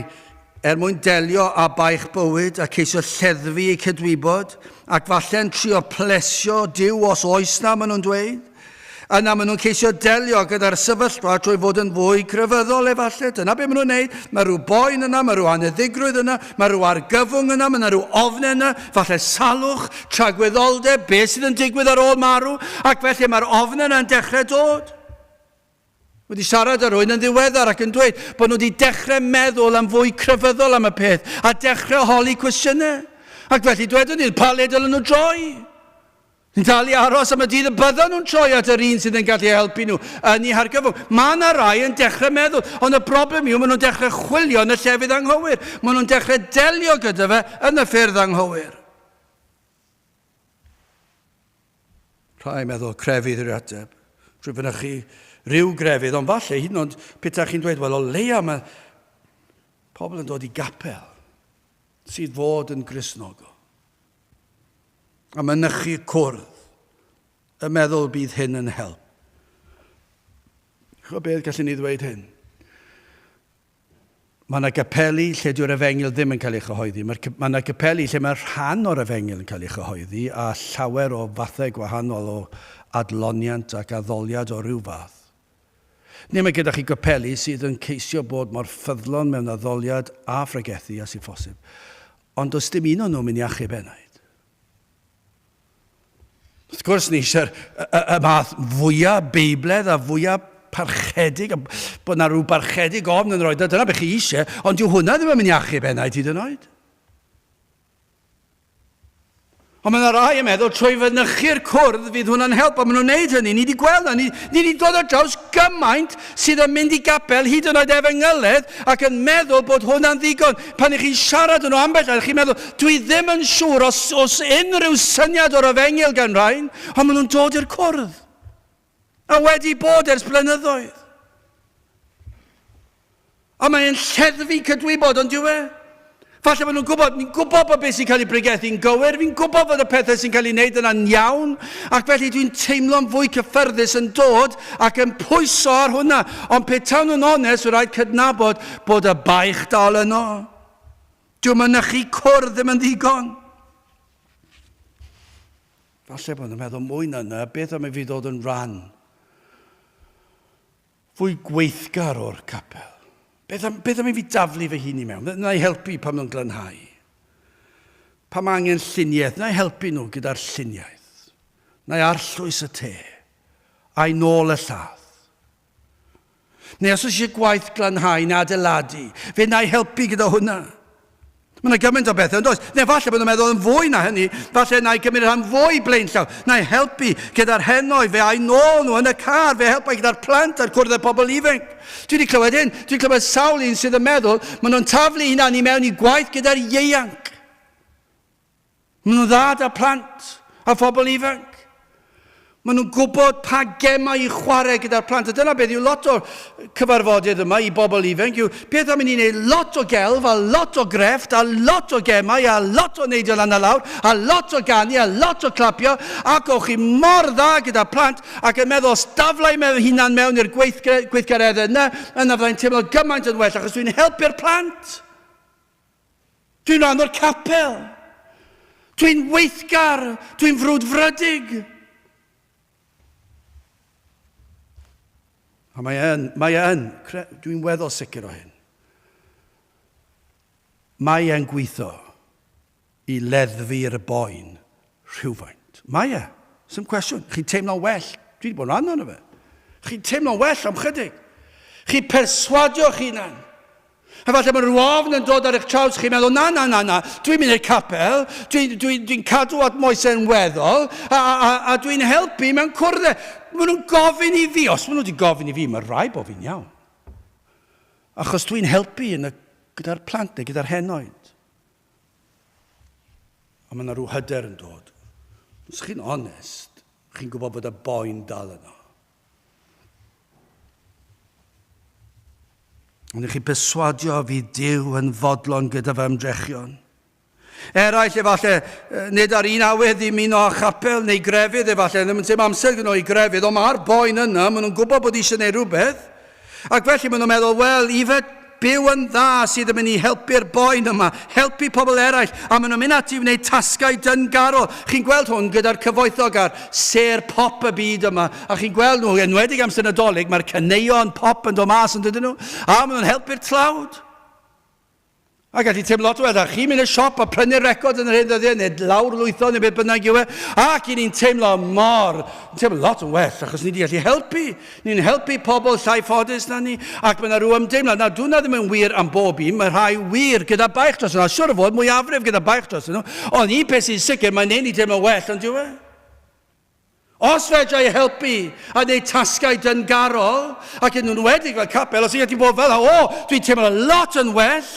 er mwyn delio â baich bywyd a ceisio lleddfu eu cydwybod, ac falle'n trio plesio Duw os oes na, maen nhw'n dweud. Yna maen nhw'n ceisio delio gyda'r sefyllfa trwy fod yn fwy crefyddol efallai. Dyna beth maen nhw'n neud. Mae rhyw boen yna, mae rhyw aneddigrwydd yna, mae rhyw argyfwng yna, mae yna rhyw ofn yna, falle salwch, tragwyddoldeb, beth sydd yn digwydd ar ôl marw, ac felly mae'r ofn yna'n dechrau dod. Wedi siarad â rhywun yn ddiweddar ac yn dweud bod nhw wedi dechrau meddwl am fwy crefyddol am y peth a dechrau holi cwestiynau. Ac felly dwedwn ni, pa le dylen nhw droi? Ni'n dal i aros am y dydd y byddan nhw'n troi at yr un sydd yn gallu helpu nhw yn eu hargyfwng. Mae yna rai yn dechrau meddwl, ond y broblem yw maen nhw'n dechrau chwilio yn y llefydd anghywir. Maen nhw'n dechrau delio gyda fe yn y ffyrdd anghywir. Rhai meddwl crefydd yw'r ateb, trwy fynychu rhyw grefydd, ond falle hyd yn oed petai chi'n dweud, wel o leia mae pobl yn dod i gapel sydd fod yn Gristnogol. A mynychu cwrdd, y meddwl bydd hyn yn help. Chwa beth gallwn ni ddweud hyn? Mae yna gapeli lle dyw'r efengyl ddim yn cael ei chyhoeddi. Mae, mae yna gapeli lle mae rhan o'r efengyl yn cael ei chyhoeddi a llawer o fathau gwahanol o adloniant ac addoliad o ryw fath. Neu mae gyda chi gapeli sydd yn ceisio bod mor ffyddlon mewn addoliad a phregethu â sy'n phosib. Ond does dim un o'n nhw'n mynd i achub enaid. Wrth gwrs, ni eisiau'r y, y, y math fwyaf beibledd a fwyaf parchedig, a bod na rhyw barchedig ofn yn rhoi, dyna beth chi eisiau, ond dyw hwnna ddim yn mynd i achub enaid hyd yn oed. Ond mae yna rai yn meddwl trwy fynychu'r cwrdd fydd hwnna'n help, ond maen nhw'n neud hynny. Ni wedi gweld na, ni, ni wedi dod ar draws gymaint sydd yn mynd i gapel, hyd yn oed efengyledd, ac yn meddwl bod hwnna'n ddigon. Pan ych chi'n siarad yn nhw ambell, a chi'n meddwl, dwi ddim yn siŵr os, os unrhyw syniad o'r efengyl gan rhain, ond maen nhw'n dod i'r cwrdd. A wedi bod ers blynyddoedd. A mae'n lleddfu cydwybod, ond yw e? Falle bod nhw'n gwybod, ni'n gwybod bod beth sy'n cael ei bregethu'n gywir, fi'n gwybod bod y pethau sy'n cael ei wneud yna'n iawn, ac felly dwi'n teimlo'n fwy cyffyrddus yn dod ac yn pwyso ar hwnna. Ond pe tawn nhw'n onest, rhaid rhaid cydnabod bod y baich dal yno. Dyw mynychu cwrdd ddim yn ddigon. Falle bod nhw'n meddwl mwy na yna, beth am i fi ddod yn rhan fwy gweithgar o'r capel. Beth am, beth am i fi daflu fy hun i mewn? Na i helpu pan nhw'n glanhau. Pan mae angen lluniaeth, na i helpu nhw gyda'r lluniaeth. Na i arllwys y te, a'i nôl y lladd. Neu os oes eisiau gwaith glanhau neu adeiladu, fe na i helpu gyda hwnna. Mae yna gymaint o bethau, yn does? Neu falle bod nhw'n meddwl yn fwy na hynny, falle na i gymryd rhan fwy blaenllaw, na i helpu gyda'r henoed, fe a'i nôl nhw yn y car, fe helpa gyda'r plant a'r cwrdd â pobl ifanc. Dwi wedi clywed hyn, dwi wedi clywed sawl un sydd yn meddwl, maen nhw'n taflu hunan i mewn i gwaith gyda'r ieuanc. Maen nhw'n dda 'da plant a phobl ifanc. Maen nhw'n gwybod pa gemau i chwarae gyda'r plant. A dyna beth yw lot o'r cyfarfodydd yma i bobl ifanc yw beth am i ni wneud lot o gelf a lot o grefft a lot o gemau a lot o neidio lan a lawr a lot o ganu a lot o clapio ac o'ch chi mor dda gyda plant ac yn meddwl os dafla i mewn hunan mewn i'r gweithgareddau yna, yna fyddai'n teimlo gymaint yn well achos dwi'n helpu'r plant. Dwi'n rhan o'r capel. Dwi'n weithgar. Dwi'n frwdfrydig. A mae yn, mae yn, dwi'n weddol sicr o hyn. Mae e'n gweithio i leddfu'r boen rhywfaint. Mae e. Sdim cwestiwn. Chi'n teimlo'n well. Dwi wedi bod yn rhan ohono fe. Chi'n teimlo'n well am chydig. Chi'n perswadio'ch hunan. A falle mae rhyw ofn yn dod ar eich traws, chi'n meddwl, na, na, na, na, dwi'n mynd i'r capel, dwi'n dwi, dwi cadw at moesau'n weddol, a, a, a, a dwi'n helpu mewn cwrddau. Maen nhw'n gofyn i fi, os maen nhw wedi gofyn i fi, mae rhaid bod fi'n iawn. Achos dwi'n helpu yn y, gyda'r plant neu gyda'r henoed. A mae yna rhyw hyder yn dod. Os chi'n onest, chi'n gwybod bod y boen dal yno. Ond i chi perswadio fydd Duw yn fodlon gyda fy ymdrechion. Eraill efallai, nid ar un awydd i ymuno â chapel neu grefydd efallai, ddim yn teimlo amser gyda nhw i grefydd, ond mae'r boen yna, maen nhw'n gwybod bod eisiau gwneud rhywbeth. Ac felly maen nhw'n meddwl, wel, ife byw yn dda sydd yn mynd i helpu'r boen yma, helpu pobl eraill, a maen nhw'n mynd ati i wneud tasgau dyngarol. Chi'n gweld hwn gyda'r cyfoethog a'r sêr pop y byd yma, a chi'n gweld nhw, enwedig amser Nadolig, mae'r caneuon pop yn dod mas yn dydyn nhw, a maen nhw'n helpu'r tlawd. A gallu teimlo lot o well, a chi'n mynd i'r siop a prynu'r record yn yr hen ddyddiau, neu lawr lwytho, neu beth bynnag yw e, ac i ni'n teimlo mor, yn teimlo lot yn well, achos ni wedi gallu helpu. Ni'n helpu pobl llai ffodus na ni, ac mae yna rhyw ymdeimlad. Nawr, dwi ddim yn wir am bob un, mae rhai wir gyda baich dros nhw, a siwr o fod mwyafrif gyda baich dros nhw, ond un peth sy'n sicr, mae'n neud ni teimlo well, ond yw e? Os fedra i helpu a wneud tasgau dyngarol, ac yn enwedig fel capel, os i'n gallu bod fel o, dwi'n teimlo lot yn well.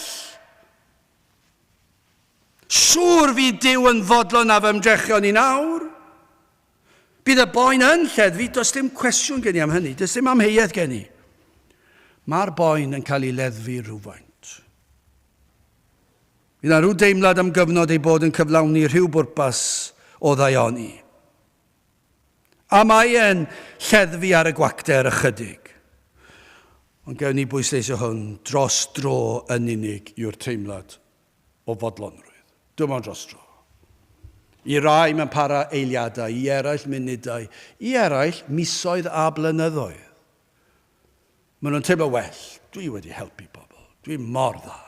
Siŵr fydd Duw yn fodlon â fy ymdrechion i nawr. Bydd y boen yn lleddfu, does dim cwestiwn gen i am hynny, does dim amheuaeth gen i. Mae'r boen yn cael ei leddfu rhywfaint. Bydd 'na rhyw deimlad am gyfnod ei bod yn cyflawni rhyw bwrpas o ddaioni. A mae e'n lleddfu ar y gwacter ychydig. Ond gewn ni bwysleisio hwn, dros dro yn unig yw'r teimlad o fodlonrwydd. Dim ond dros dro. I rai mae'n para eiliadau, i eraill munudau, i eraill misoedd a blynyddoedd. Maen nhw'n teimlo well, dwi wedi helpu pobl, dwi mor dda.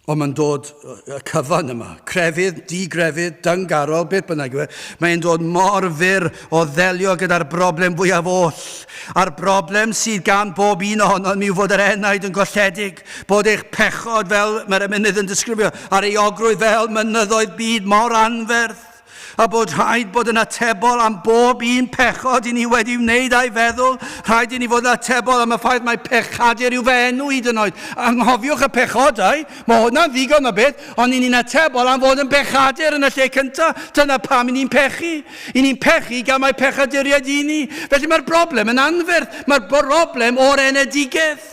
Ond mae'n dod y cyfan yma, crefydd, digrefydd, dyngarol, beth bynnag yw e, mae'n dod mor fyr o ddelio gyda'r broblem fwyaf oll. A'r broblem sydd gan bob un ohonom yw fod yr enaid yn golledig, bod eich pechod fel mae'r emynydd yn disgrifio, a'r euogrwydd fel mynyddoedd byd mor anferth a bod rhaid bod yn atebol am bob un pechod i ni wedi wneud a'i feddwl. Rhaid i ni fod yn atebol am y ffaith mai pechadur yw fy enw hyd yn oed. Anghofiwch y pechodau, mae hwnna'n ddigon o beth, ond i ni'n atebol am fod yn bechadur yn y lle cyntaf. Dyna pam i ni'n pechu. I ni'n pechu gan mai pechaduriaid i ni. Felly mae'r broblem yn anferth. Mae'r broblem o'r enedigaeth.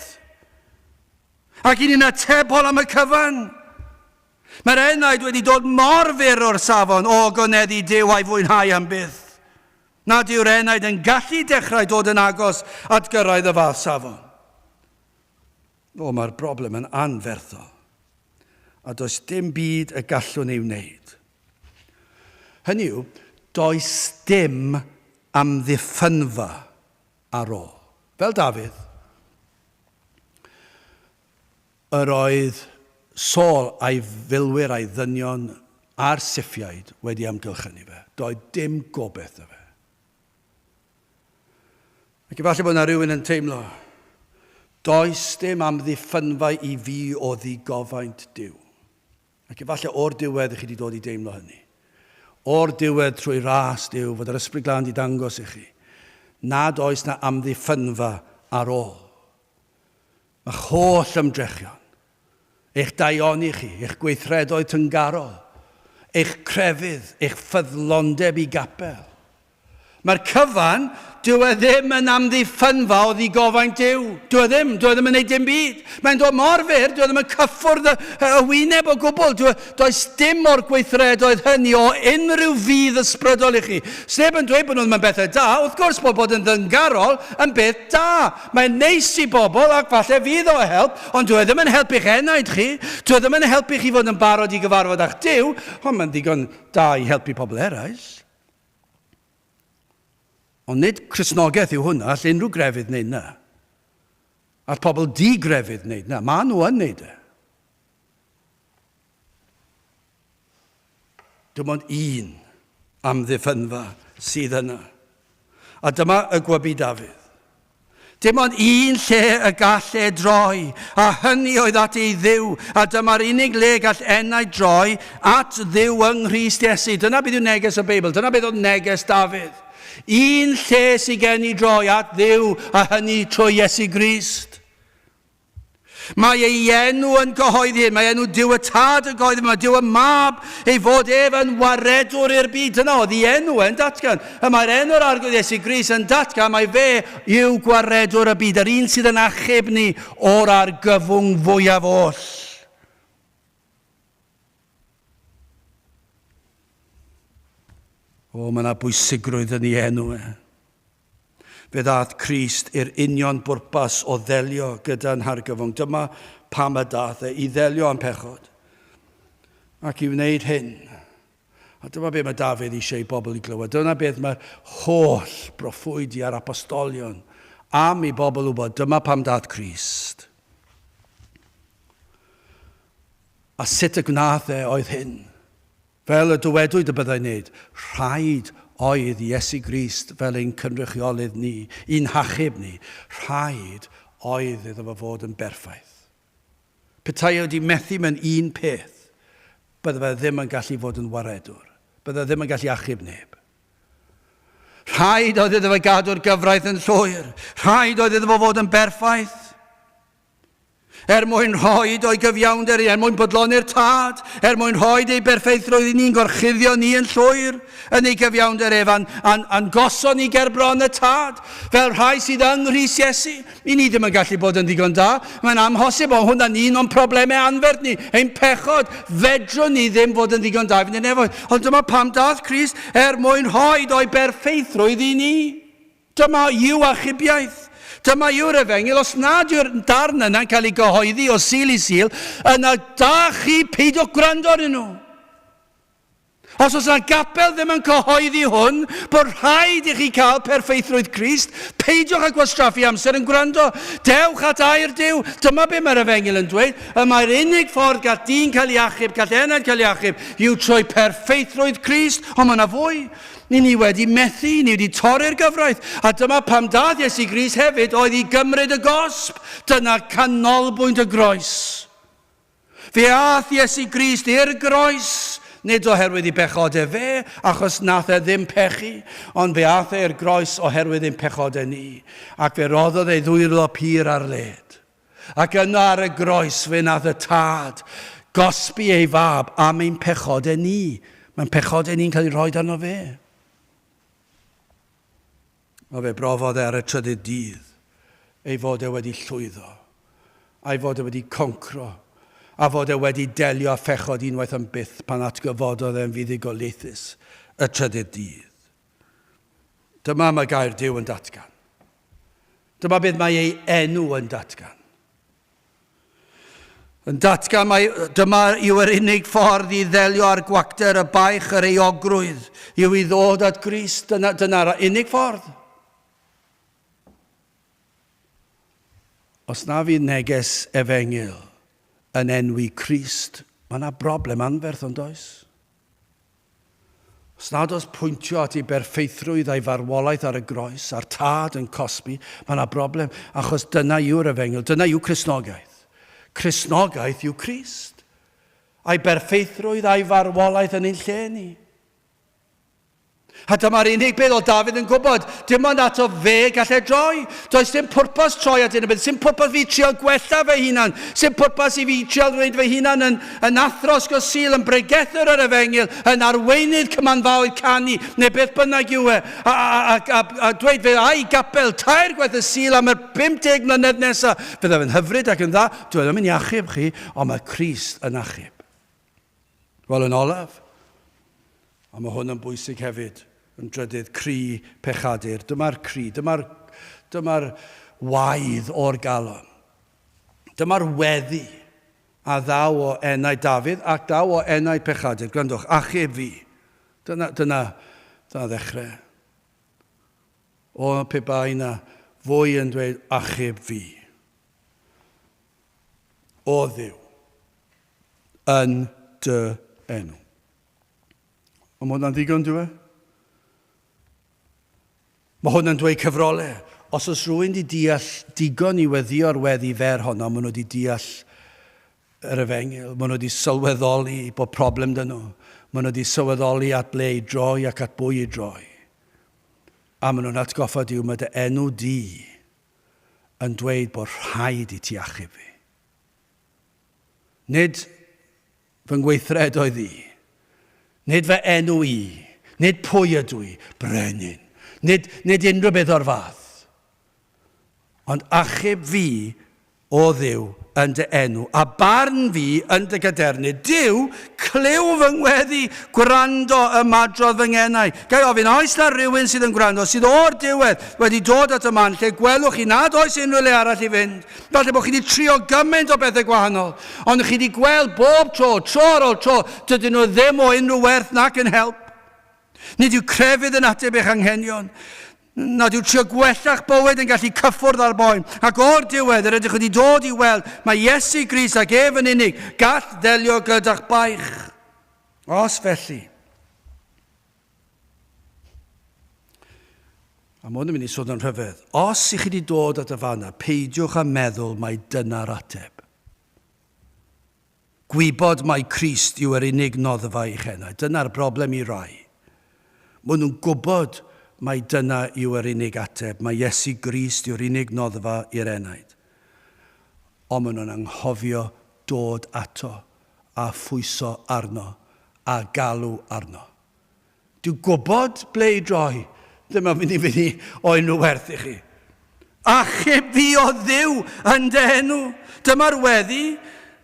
Ac i ni'n atebol am y cyfan. Mae'r enaid wedi dod mor fyr o'r safon o ogoneddu Duw a'i fwynhau am byth, nad yw'r enaid yn gallu dechrau dod yn agos at gyrraedd y fath safon. O, mae'r broblem yn anferthol, a does dim byd y gallwn ei wneud. Hynny yw, does dim amddiffynfa ar ôl. Fel Dafydd, Yr oedd Saul a'i filwyr a'i ddynion a'r Siffiaid wedi amgylchynu fe. Doedd dim gobaith 'da fe. Ac efallai bod yna rhywun yn teimlo, does dim amddiffynfa i fi o ddigofaint Duw. Ac efallai o'r diwedd i chi wedi dod i deimlo hynny. O'r diwedd trwy ras Duw fod yr Ysbryd Glân wedi dangos i chi nad oes na amddiffynfa ar ôl. Mae'ch holl ymdrechion, eich daioni chi, eich gweithredoedd tyngarol, eich crefydd, eich ffyddlondeb i gapel. Mae'r cyfan, dyw e ddim yn amddiffynfa o ddigofaint Duw. Dyw e ddim, dyw e ddim yn gwneud dim byd. Mae'n dod mor fyr, dyw e ddim yn cyffwrdd y, y wyneb o gwbl. Dyw, e, does dim o'r gweithredoedd hynny o unrhyw fudd ysbrydol i chi. Sneb yn dweud bod nhw ddim yn bethau da. Wrth gwrs bod bod yn ddyngarol yn beth da. Mae'n neis i bobl ac falle fydd o help, ond dyw e ddim yn helpu'ch enaid chi. Dyw e ddim yn helpu chi fod yn barod i gyfarfod â'ch Duw, ond mae'n ddigon da i helpu pobl eraill. Ond nid Cristnogaeth yw hwnna, all unrhyw grefydd wneud na. All pobl di-grefydd wneud na. Maen nhw yn wneud e. Dim ond un amddiffynfa sydd yna. A dyma y gwybu Dafydd. Dim ond un lle y gall e droi, a hynny oedd at ei Dduw, a dyma'r unig le gall enau droi at Dduw yng Nghrist Iesu. Dyna beth yw neges y Beibl, dyna beth oedd neges Dafydd. Un lle sydd gen i droi at Dduw, a hynny trwy Iesu Grist. Mae ei enw yn cyhoeddi hyn, mae enw Duw y Tad yn cyhoeddi, mae Duw y Mab, ei fod ef yn waredwr i'r byd. Dyna oedd ei enw e'n datgan. Y mae'r enw'r Arglwydd Iesu Grist yn datgan mai fe yw gwaredwr y byd, yr un sydd yn achub ni o'r argyfwng fwyaf oll. O, mae yna bwysigrwydd yn ei enw e. Fe ddaeth Crist i'r union bwrpas o ddelio gyda'n hargyfwng. Dyma pam y daeth e, i ddelio â'n pechod ac i wneud hyn. A dyma beth mae Dafydd eisiau i bobl i glywed. Dyna beth mae'r holl broffwydi a'r apostolion am i bobl wybod. Dyma pam daeth Crist. A sut y gwnaeth e oedd hyn. Fel y dywedwyd y byddai'n wneud, rhaid oedd i Iesu Grist fel ein cynrychiolydd ni, i'n hachub ni, rhaid oedd iddo fo fod yn berffaith. Petai e wedi methu mewn un peth, bydde fe ddim yn gallu fod yn waredwr. Bydde ddim yn gallu achub neb. Rhaid oedd iddo fe gadw'r gyfraith yn llwyr. Rhaid oedd iddo fo fod yn berffaith. Er mwyn rhoi o'i gyfiawnder i, er mwyn bodloni'r Tad, er mwyn rhoi ei berffeithrwydd i ni'n gorchuddio ni yn llwyr yn ei gyfiawnder ef, a'n, a'n, a'n gosod ni ger bron y Tad, fel rhai sydd yng Nghrist Iesu. I ni ddim yn gallu bod yn ddigon da. Mae'n amhosib, ond hwnna'n un o'n problemau anferth ni, ein pechod. Fedrwn ni ddim fod yn ddigon da i fynd i'r nefoedd. Ond dyma pam daeth Crist, er mwyn rhoi o'i berffeithrwydd i ni. Dyma yw achubiaeth. Dyma yw'r efengyl. Os nad yw'r darn yna'n cael ei gyhoeddi o Sul i Sul, yna da chi peidiwch gwrando arnyn nhw. Os oes yna gapel ddim yn cyhoeddi hwn, bod rhaid i chi cael perffeithrwydd Crist, peidiwch â gwastraffu amser yn gwrando. Dewch at air Duw. Dyma be mae'r efengyl yn dweud. Y mae'r unig ffordd gall dyn cael ei achub, gall enaid cael ei achub, yw trwy perffeithrwydd Crist. Ond mae yna fwy. Ni ni wedi methu, ni wedi torri'r gyfraith. A dyma pam dath Iesu Grist hefyd oedd i gymryd y gosb. Dyna canolbwynt y groes. Fe ath Iesu Grist i'r groes, nid oherwydd ei bechode fe, achos nath e ddim pechu, ond fe ath e i'r groes oherwydd ein pechode ni, ac fe roddodd ei ddwylo pur ar led. Ac yno ar y groes fe nath y Tad gosbi ei fab am ein pechode ni. Mae'n pechode ni'n cael ei rhoi arno fe. Mae fe brofodd e ar y trydydd dydd ei fod e wedi llwyddo, a'i fod e wedi concro, a fod e wedi delio â phechod unwaith am byth pan atgyfododd e'n fuddugoliaethus y trydydd dydd. Dyma mae gair Duw yn datgan. Dyma beth mae ei enw yn datgan. Yn datgan mai dyma yw yr unig ffordd i ddelio â'r gwacter, y baich, yr euogrwydd, yw i ddod at Grist. Dyna, dyna'r unig ffordd. Os na fydd neges efengyl yn enwi Crist, mae yna broblem anferth ond oes? Os nad oes pwyntio at ei berffeithrwydd a'i farwolaeth ar y groes, a'r Tad yn cosbi, mae yna broblem, achos dyna yw'r efengyl, dyna yw Cristnogaeth. Cristnogaeth yw Crist, a'i berffeithrwydd a'i farwolaeth yn ein lle ni. A dyma'r unig beth oedd Dafydd yn gwybod, dim ond ato fe gall e droi. Does dim pwrpas troi at unrhyw beth, sim pwrpas fi trio gwella fy hunan, sim pwrpas i fi trio gwneud fy hunan yn, yn athro ysgol Sul, yn bregethwr yr efengyl, yn arweinydd cymanfaoedd canu, neu beth bynnag yw e, a, a, a, a, a dweud fe ai gapel tair gwaith y Sul am yr 50 mlynedd nesaf. Byddaf yn hyfryd ac yn dda, dwi ddim yn i achub chi, ond mae Crist yn achub. Wel, yn olaf, a mae hwn yn bwysig hefyd, yn drydydd, cri pechadur. Dyma'r cri, dyma'r dyma waedd o'r galon. Dyma'r weddi a ddaw o enau Dafydd ac daw o enau pechadur. Gwrandwch, achub fi. Dyna, dyna, dyna ddechrau. O, pe bai na fwy yn dweud achub fi. O Dduw. Yn dy enw. Ond mae hwnna'n ddigon, dwi e? Mae hwn yn dweud cyfrolau. Os oes rhywun wedi deall digon i weddïo'r weddi fer honno, maen nhw wedi deall yr efengyl, maen nhw wedi sylweddoli bod problem dyn nhw, maen nhw wedi sylweddoli at ble i droi ac at bwy i droi. A maen nhw'n atgoffa Duw, mae dy enw di yn dweud bod rhaid i ti achub fi. Nid fy ngweithredoedd i, nid fy enw i, nid pwy ydw i, brenin, nid, nid unrhyw beth o'r fath. Ond achub fi o Dduw yn dy enw, a barn fi yn dy gadernid. Duw, clyw fy ngweddi, gwrando ymadrodd fy ngenau. Ga i ofyn, oes na rywun sydd yn gwrando, sydd o'r diwedd wedi dod at y man lle gwelwch chi nad oes unrhyw le arall i fynd? Falle bod chi wedi trio gymaint o bethau gwahanol, ond chi wedi gweld bob tro, tro ar ôl tro, dydyn nhw ddim o unrhyw werth nac yn help. Nid yw crefydd yn ateb eich anghenion. Nad yw trio gwella'ch bywyd yn gallu cyffwrdd â'r boen. Ac o'r diwedd, yr ydych wedi dod i weld mae Iesu Grist ac ef yn unig gall ddelio gyda'ch baich. Os felly, A mae hwn yn mynd i swnio'n rhyfedd. Os i chi wedi dod at y fanna, peidiwch â meddwl mai dyna'r ateb. Gwybod mai Crist yw yr unig noddfa i'ch enaid. Dyna'r broblem i rai. Maen nhw'n gwybod mai dyna yw yr unig ateb, mai Iesu Grist yw'r unig noddfa i'r enaid. Ond maen nhw'n anghofio dod ato a phwyso arno a galw arno. Dyw gwybod ble i droi ddim yn mynd i fyny o unrhyw werth i chi. Achub fi o Dduw yn dy enw. Dyma'r weddi.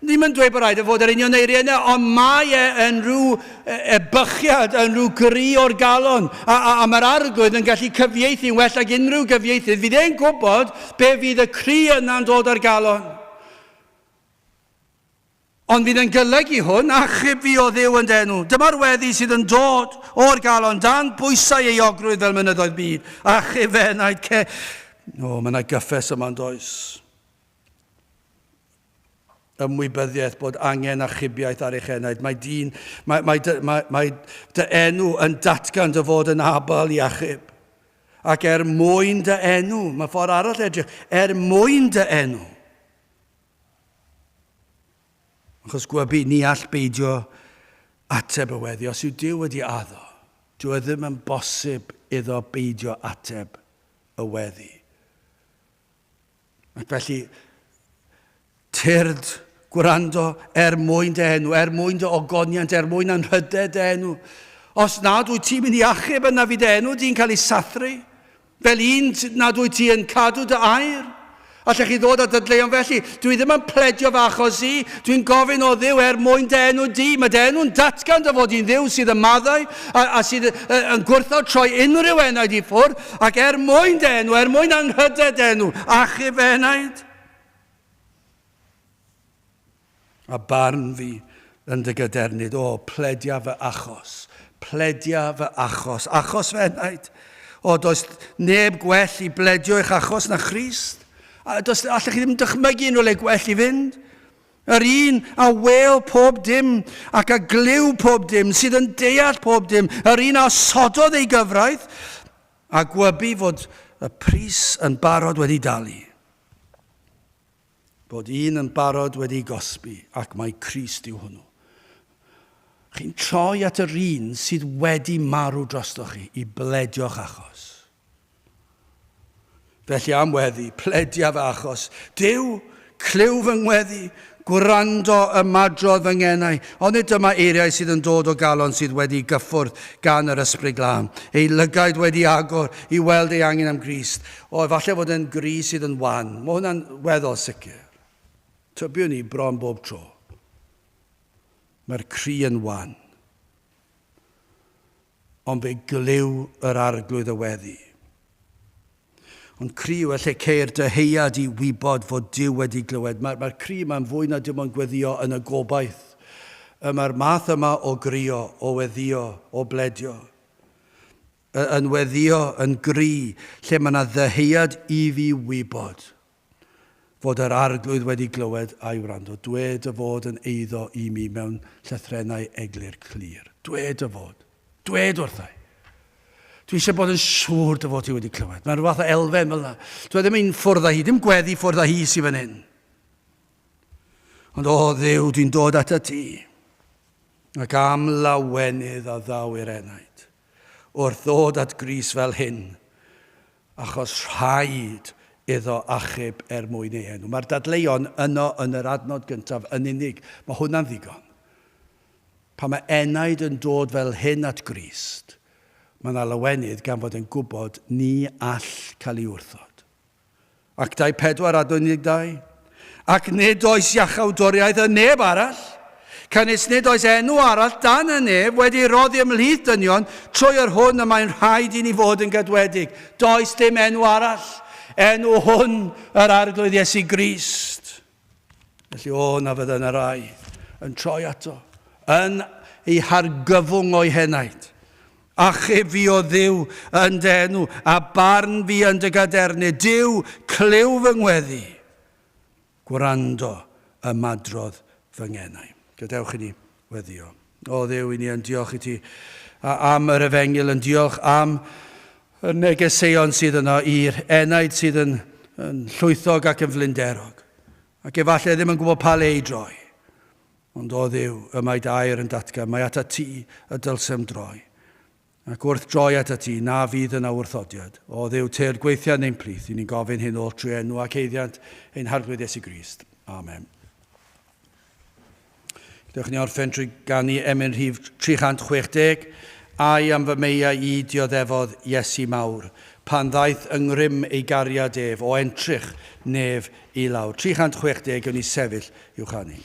Ddim yn dweud bod rhaid i fod yr union eiriau yna, ond mae e yn rhyw e, ebychiad, yn rhyw gri o'r galon. A, a, a mae'r arglwydd yn gallu cyfieithu'n well ag unrhyw gyfieithydd. Fydd e'n gwybod be fydd y cri yna'n dod o'r galon. Ond fydd yn golygu hwn, achub fi o Dduw yn dy enw. Dyma'r weddi sydd yn dod o'r galon dan bwysau euogrwydd fel mynyddoedd byd. Achub fy enaid ce... O, mae yna gyffes yma yn does. Ymwybyddiaeth bod angen achubiaeth ar eich enaid. Mae dyn, mae, mae, dy, mae, mae dy enw yn datgan dy fod yn abal i achub. Ac er mwyn dy enw, mae ffordd arall edrych, er mwyn dy enw. Achos gwybu, ni all beidio ateb y weddi. Os yw Duw wedi addo, dyw e ddim yn bosib iddo beidio ateb y weddi. Ac felly, tyrd, gwrando er mwyn dy enw, er mwyn dy ogoniant, er mwyn anrhydedd dy enw. Os nad wyt ti'n mynd i achub yna fydd dy enw di'n cael ei sathru, fel un nad wyt ti yn cadw dy air. Allech chi ddod â dadleuon felly? Dwi ddim yn pledio fy achos i. Dwi'n gofyn o Dduw er mwyn dy enw di. Mae dy enw'n datgan dy fod i'n Dduw sydd yn maddau a, a sydd yn gwrthod troi unrhyw enaid i ffwrdd. Ac er mwyn dy enw, er mwyn anrhydedd dy enw, achub fy enaid. A barn fi yn dy gadernid, o, pledia fy achos, pledia fy achos, achos fy enaid. O, does neb gwell i bledio eich achos na Christ. A does, allech chi ddim dychmygu unrhyw le gwell i fynd. Yr un a wel pob dim ac a glyw pob dim, sydd yn deall pob dim, yr un a osododd ei gyfraith, a gwybu fod y pris yn barod wedi dalu. Bod un yn barod wedi gosbi, ac mai Crist yw hwnnw. Chi'n troi at yr un sydd wedi marw drostoch chi i bledio'ch achos. Felly am weddi, pledia fy achos. Duw, clyw fy ngweddi, gwrando ymadrodd fy ngenau. Ond nid dyma eiriau sydd yn dod o galon sydd wedi gyffwrdd gan yr Ysbryd Glân, ei lygaid wedi agor i weld ei angen am Grist. O, efallai fod e'n gri sydd yn wan. Mae hwnna'n weddol sicr. Tybiwn i bron bob tro. Mae'r cri yn wan. Ond fe glyw yr Arglwydd y weddi. Ond cri yw y lle ceir dyheuad i wybod fod Duw wedi glywed. Mae'r mae cri yma'n fwy na dim ond gweddio yn y gobaith. Y mae'r math yma o grio, o weddio, o bledio, yn weddio, yn gri, lle mae yna ddyheuad i fi wybod fod yr Arglwydd wedi glywed a'i wrando. Dwed dy fod yn eiddo i mi mewn llythrennau eglur clir. Dwed dy fod. Dwed wrthai. Dwi eisiau bod yn siŵr dy fod ti wedi clywed. Mae'n rhywbeth o elfen fel yna. Dwi ddim yn ffwrdd â hi, dim gweddi ffwrdd â hi sydd fan hyn. Ond o Dduw, dwi'n dod at ti. Ac am lawenydd a ddaw i'r enaid. Wrth ddod at Grist fel hyn, achos rhaid iddo achub er mwyn ei enw. Mae'r dadleuon yno yn yr adnod gyntaf yn unig. Mae hwnna'n ddigon. Pan mae enaid yn dod fel hyn at Grist, mae yna lawenydd gan fod yn gwybod ni all cael ei wrthod. Actau 4 a 12. Ac nid oes iachawdwriaeth yn neb arall, canys nid oes enw arall dan y nef wedi ei roddi ymhlith dynion trwy yr hwn y mae'n rhaid i ni fod yn gadwedig. Does dim enw arall, enw hwn yr Arglwydd Iesu Grist. Felly, o, na fydda yna rai yn troi ato, yn ei hargyfwng o'i henaid. Achub fi o Dduw yn dy enw, a barn fi yn dy gadernid. Duw, clyw fy ngweddi. Gwrando ymadrodd fy ngenau. Gadewch i ni weddio. O Dduw, i ni yn diolch i ti am yr efengyl, yn diolch am y negeseuon sydd yno i'r enaid sydd yn, yn llwythog ac yn flinderog, ac efallai ddim yn gwybod pa le i droi. Ond o Dduw, y mae dy air yn datgan, mae atat ti y dylsem droi. Ac wrth droi atat ti, na fydd yna wrthodiad. O Dduw, tyrd gweithia yn ein plith, i ni'n gofyn hyn oll trwy enw ac eiddiant ein Harglwydd Iesu Grist. Amen. Dewch ni orffen trwy ganu emyn rhif 360, Ai am fy meiau i dioddefodd Iesu mawr, pan ddaeth yng ngrym ei gariad ef, o entrych nef i lawr. 360, gewn ni sefyll i'w chanu.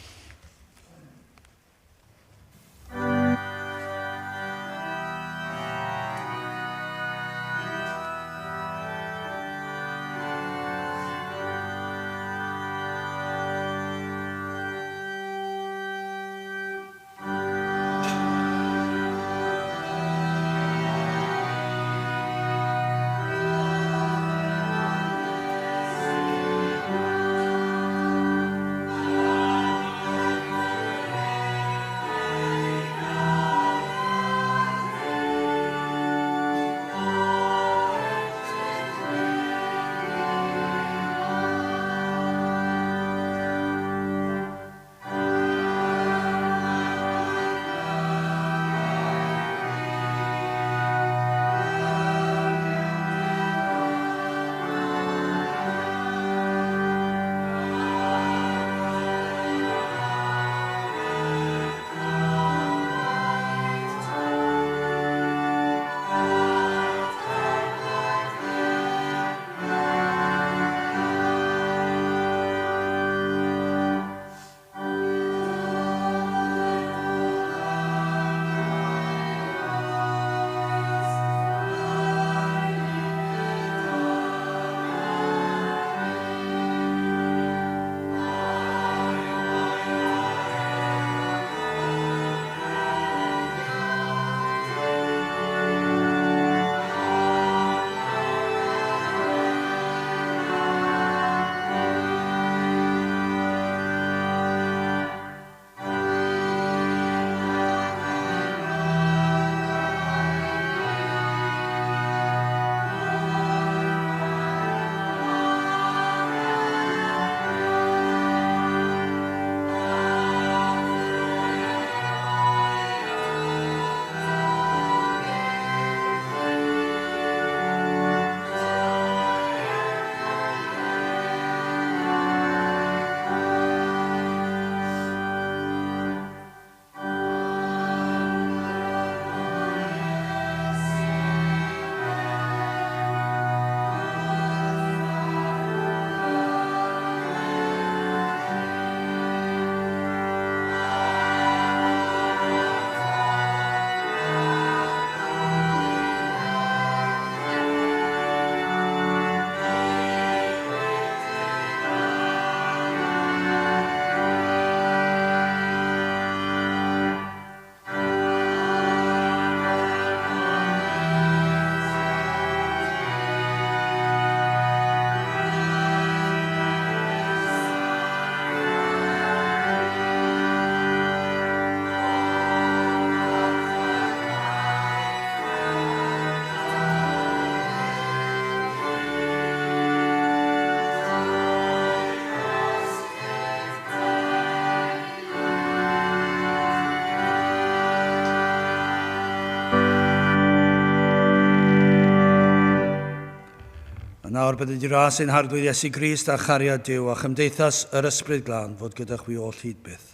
A nawr bydded i ras ein Harglwydd Iesu Grist a chariad Duw a chymdeithas yr Ysbryd Glân fod gyda chwi oll hyd byth.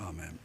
Amen.